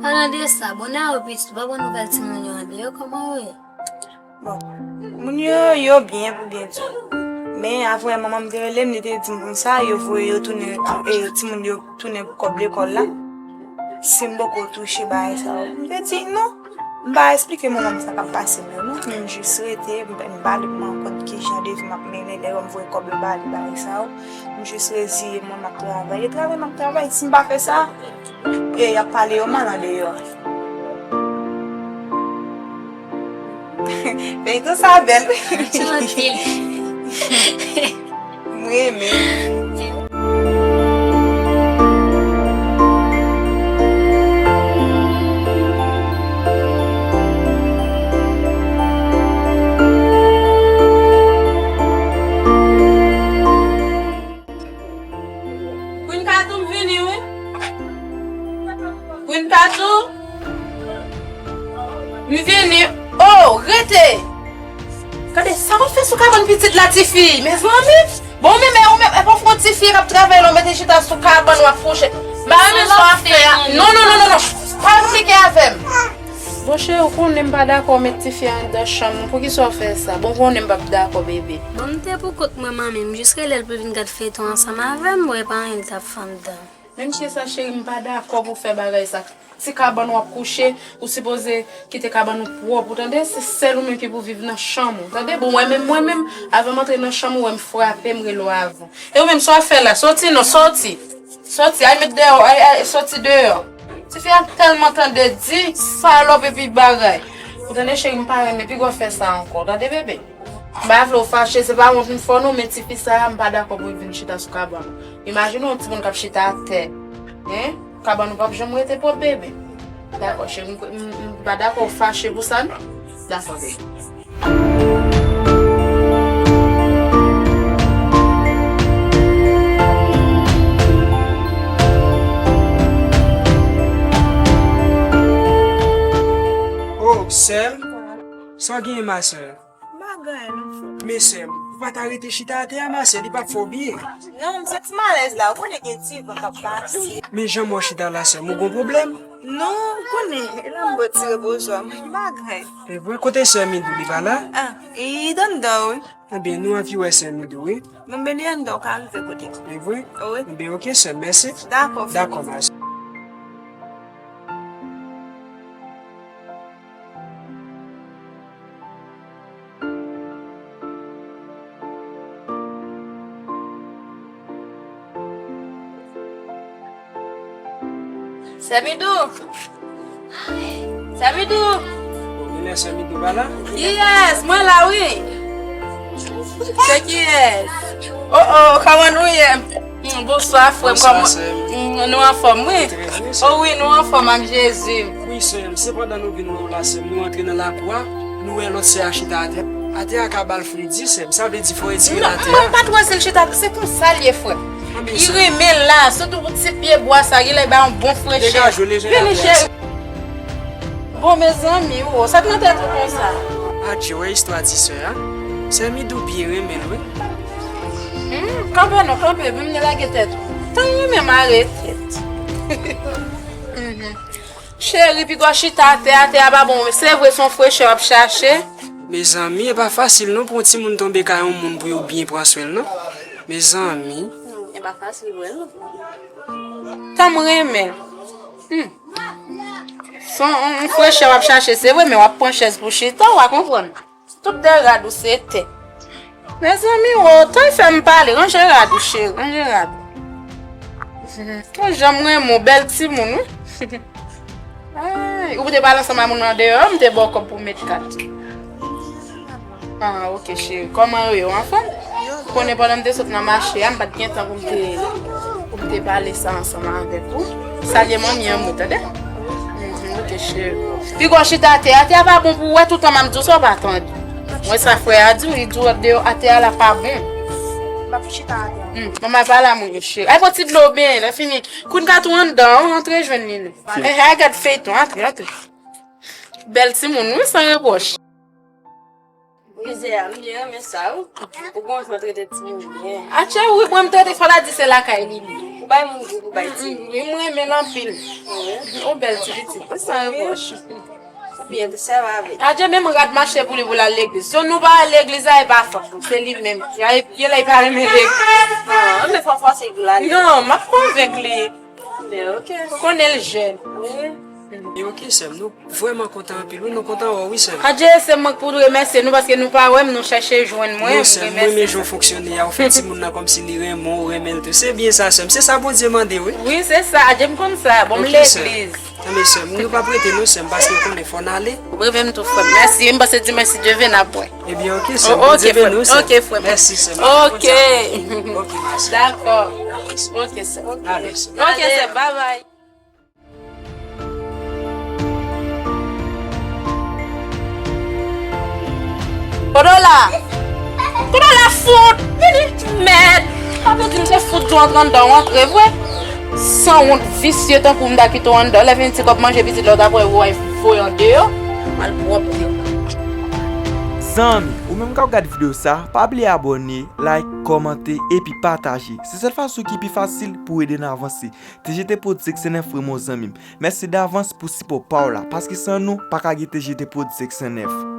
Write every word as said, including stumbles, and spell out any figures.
Palan de sa, bonè a ou pitit, ou pa ban nouvèl timoun yo andeyò, kòman yo ye? Bon, moun yo, yo byen pou byen di. Men avan manman m te rele m, li te di m konsa, yo voye yo tounen, e, timoun yo tounen pou kòb lekòl la. Si m poko touche bagay sa yo. M te di non. M pa eksplike manman m sa k ap pase m yo, non. M jis rete, m, m pa li pou m konn ki jan de vi m ap mennen, lè yo m voye kòb yo ba li, bagay sa yo. M jis reziye mwen, m ap travay. E travay m ap travay, si m pa fè sa, e y ap pale yo mal andeyò. Feyton sa bèl. Anpil. M renmen. Queen Katou, m vini, wi. Queen Katou. M vini. Oh, rete! Gade, sa w ap fè sou kabann pitit la, tifi? Mezanmi! Bon, men, men, ou menm, e pa fon tifi k ap travay la, ou mete chita sou kabann, w ap kouche. M pa renmen sa w ap fè a. Non, non, non, non, non. Pa konplike avè m. Bon, cheri, ou konnen m pa dakò met tifi a anndan chanm ou. Poukisa w fè sa? Bon, ou konnen m p ap dakò, bebe. Bon, m te pou kont mwen, manmi. M jis rele l pou l vin gad feyton ansanm avè m. Bon, e pa anyen l t ap fè anndan. Menm si e sa, cheri, m pa dakò pou w fè bagay sa. Ti kabann w ap kouche, ou sipoze kite kabann ou pwòp, ou tande? Se sèl ou menm ki pou viv nan chanm ou, tande? Bon, mwen menm, mwen menm, avan m antre nan chanm ou, wè m frape, m rele w avan. E ou menm, sa w ap fè la? Soti non, soti. Soti, al met deyò, al, al, soti deyò. Tifi a tèlman tande di, salòp epi bagay. Ou tande, cheri, m pa renmen, piga w fè sa ankò, tande, bebe? M pa vle w fache, se pa wont m fè w non, men tifi sa a, m pa dakò pou l vin chita sou kabann ou. Imajine yon timoun k ap chita atè. Hein? Kabann ou p ap janm rete pwòp, bebe. Dakò, cheri, m, m, m pa dakò w fache pou sa, non. Dakò, bebe. Oh, sè m, sa w genyen, ma sè? M pa gen anyen non, frè. Men sè m, ou pa ta rete chita atè a, ma sè, li p ap fè w byen. Non, m santi m alèz la, ou konnen gen ti van k ap pase. Men jan m wè w chita la, sè m, ou gon pwoblèm? Non, ou konnen, e la m bò ti repoze m. M pa gen anyen. E vre, kote sè Midou, li pa la? Ah, li t anndan, wi. Ebyen, nou anvi wè sè Midou, wi. Bon, men li anndan, ou ka rive kote m. E vre? Wi. Ebyen, oke, sè m, mèsi. Dakò, frè. Dakò, ma sè. Sè Midou! Sè Midou! Bon, genlè sè Midou pa la? Yes, mwen la, wi. Se kiyès? Oh, oh, kòman nou ye? Mm, bonswa, frè m. Bonswa, kòman? Sè m. Mm, nou anfòm, wi. Trè byen, sè m. Oh, wi, nou anfòm ak Jezi. Wi, sè m. Se pandan nou vin wè w la, sè m, nou antre nan lakou a, nou wè lòt sè a chita atè. Atè a ka ba l fredi, sè m. Sa vle di fò w etire l atè a. Non, mwen pa t wè si l chita, se konsa l ye, frè m. Li renmen l la, sitou pou ti pye bwa sa, genlè bay yon bon frechè. Degaje w, leve l atè a. Vini, cheri. Bon, mezanmi, o, sa k nan tèt ou konsa? Adje, wè istwa ti sè a. Sè Midou byen renmen l, wi. Hmm, kanpe non, kanpe, vin lage tèt ou. Tan renmen mare tèt. Mhm. Cheri, piga w chita atè, atè a pa bon. Se vre, se yon frechè w ap chache. Mezanmi, e pa fasil non pou yon timoun tonbe kay yon moun pou yo byen pran swen l, non. Mezanmi. E pa fasil vre, non. Tan m renmen. Hmm. Se yon, yon, yon frechè w ap chache, se vre, men w ap pran chèz pou chita, w a konprann. Tout de rad ou se tè. Mezanmi, o, tan fè m pale, ranje rad ou, cheri, ranje rad ou. Yon jan m renmen w, bèl timoun, wi. Ay, ou te pale ansanm ak moun nan deyò, m te ba w kòb pou w met kat. Ah, ok, cheri. Kòman yo ye? Ou anfòm? Ou konnen pandan m te sot nan mache a, m pa t gen tan pou m te, pou m te pale sa ansanm avèk ou. Salye manmi an, mwen, tande? Mhm, ok, cheri. Piga w chita atè a, atè a pa bon pou ou, wè, toutan m ap di w sa, w pa tande. Mwen sa frè a di w, li di w deyò atè a la pa bon. M ap chita atè a. Hmm, manman pa la, mwen, cheri. Ay, pran ti dlo byen, lè fini. Kounye a tou anndan, ou antre jwenn li, non. Eh, ay, gad feyton, antre, antre. Bèl timoun, wi, san repwòch. Mizè a, m byen renmen sa, wi. Ou gon jan trete timoun byen. Atchè, wi, mwen m trete, fò ta di se lakay li li. Ou bay moun gou pou bay timoun. Wi, mwen renmen l anpil. Yon bèl ti pitit, wi, san repwòch. Ou byen, ou sèvi avè l. Adje, menm rad mache pou li pou l al legliz. Si nou pa al legliz la, e pa fòt li, se li menm. Gen lè li pa renmen legliz. Ah, men fò fòse pou l ale. Non, m ap konvenk li. Men ok. Ou konnen l jèn. Wi. E ok, sè m, nou vrèman kontan anpil, wi, nou kontan wè w, wi, sè m. Adje, se mwen k pou remèsye nou, paske nou pa wè m, nou chèche jwenn mwen, m remèsye. Non, sè m, mwen renmen jan w fonksyone a, ou fè timoun nan kòmsi li renmen w, ou renmen l tou. Se byen sa, sè m, se sa Bondye mande, wi. Wi, se sa, Adje, m konn sa, bon, m legliz. Nan men sè m, nou p ap rete non, sè m, paske w konnen fò n ale. Ou reve m tou, frè m. Mèsi, m panse dimanch, si Dye vle, n ap wè. Ebyen, ok, sè m. Bondye beni w, sè m. Ok, frè m. Mèsi, sè m. Ok. Ok, mèsi. Dakò. Ok, sè. Ok, sè. Ok, sè. Bye bye. Kote w la? Kote w la fout? Vini, mèd! Sa vle di m te fout di w antre anndan, w antre vre? Sanwont, visye tankou w, m ta kite w anndan. Lè vin ti kòb manje pitit la, w ta pral wè voye andeyò. Malpwòpte. Zanmi, ou menm k ap gade videyo sa, pa bliye abòne, like, kòmante, epi pataje. Se sèl fason ki pi fasil pou w ede n avanse. T G T Production F, frè m, zanmi m. Mèsi davans pou sipò pa w la, paske san nou, pa ka gen T G T Production F.